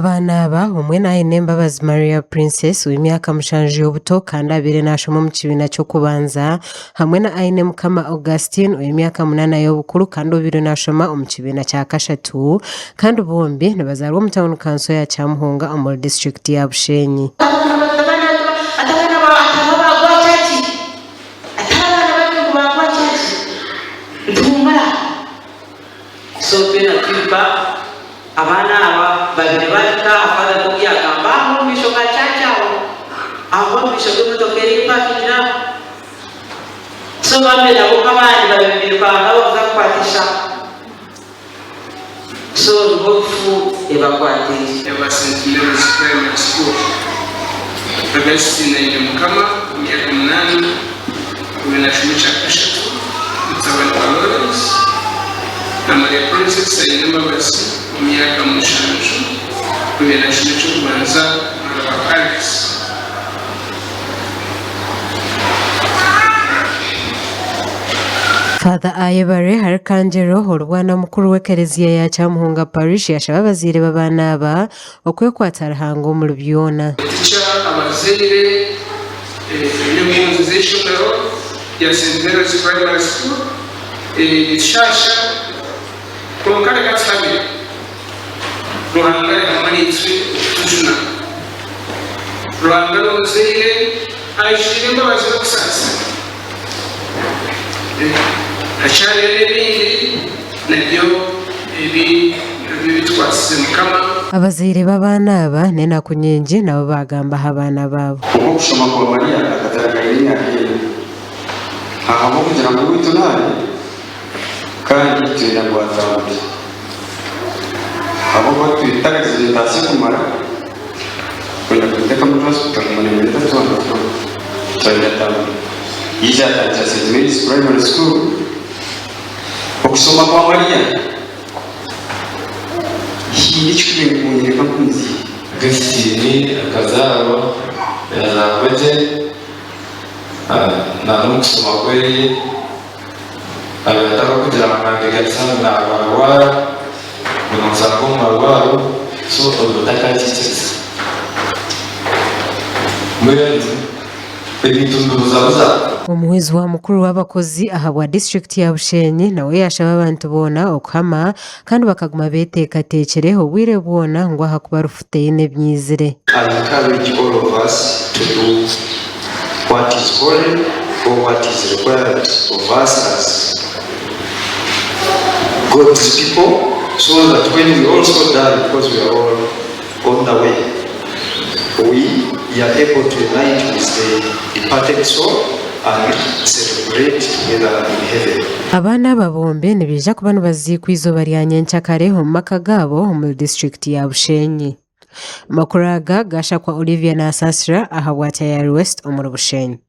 Abaana aba omwe ni Ainembabazi Maria Princess ow'emyaka mushanju y'obuto kandi abaire naashoma omu kibiina ky'okubanza hamwe na Ainemukama Augustine ow'emyaka munaana y'obukuru kandi obaire naashoma omu kibiina kya kashatu kandi bombi nibazaarwa omu tauni kanso ya Kyamuhunga omuri disiturikiti ya Bushenyi. So twena twiba abaana aba babire bahika aha father nkoku yagamba aho omu maisho ga church aho aho omu maisho g'emotoka eri epakingire aho so bamwe nabo nk'abandi babire nibirukanga bakuza kukwatisha so nibwo rufu ebakwatire. Aba St Mary's Primary School Augustine Ainemukama w'emyaka munaana oriyo naashoma ekya kashatu, mutabani wa Lawrence na Maria Princess Ainembabazi w'emyaka mushanju oriyo naashoma eky'okubanza muhara wa Alex. Father Ayebare Harikangyero orubwana mukuru w'ekereziya ya Kyamuhunga Parish yashaba abazaire b'abaana aba okwekwatsa Ruhanga omuri byona. Tica abazaire n'empunzi z'eishomero rya St Mary's Primary School nitushaasha kwonka reka tuhamye Ruhanga ari hamwe naitwe okutujuna. Ruhanga n'omuzaire aijwire embabazi n'okusaasira. Hakyariyo n'ebindi nabyo ebi nabyo bitukwasize Mukama. Abazaire b'abaana aba n'enaku nyingi nabo baagamba aha baana baabo. Kwonka okushoma kwa Maria akatandika aine emyaka ena. Ahabw'okugira ngu owaitu naarya kandi twenda ngu atambure. Ahabw'okuba tutakagize entaasya kumara, kwenda kumuteeka omu transport kumara eminota tubanza kukora twayenda atambure. Yaija yatandikira St Mary's Primary School. Okushoma kwa Maria haine ekikubire nikunyereka nk'omuzaire. Augustine akazaarwa yazaarwa gye n'omukushoma kweye abaire atarikugira ngu nandeganisa ngu narwarwara ngu noshanga omu marwaro so obwo takakiikiriza. Mbwenu ebintu nibibuzabuza. Omuhwezi wa mukuru w'abakozi ahabwa disiturikiti ya Bushenyi nawe yaashaba abantu boona okuhama kandi bakaguma beeteekateekire obwire bwona ngu ahakuba rufu teine ebyizire. I encourage all of us to do what is holy or what is required of us as God's people so that when we also die because we are all on the way we are able to unite with the departed soul and celebrate together in heaven. Abaana aba bombi nibaija kuba nibaziikwa eizooba rya nyenkyakare omu maka gaabo omuri disiturikiti ya Bushenyi. Amakuru aga gashakwa Olivia Nasasira ahabwa Tayari West omuri Bushenyi.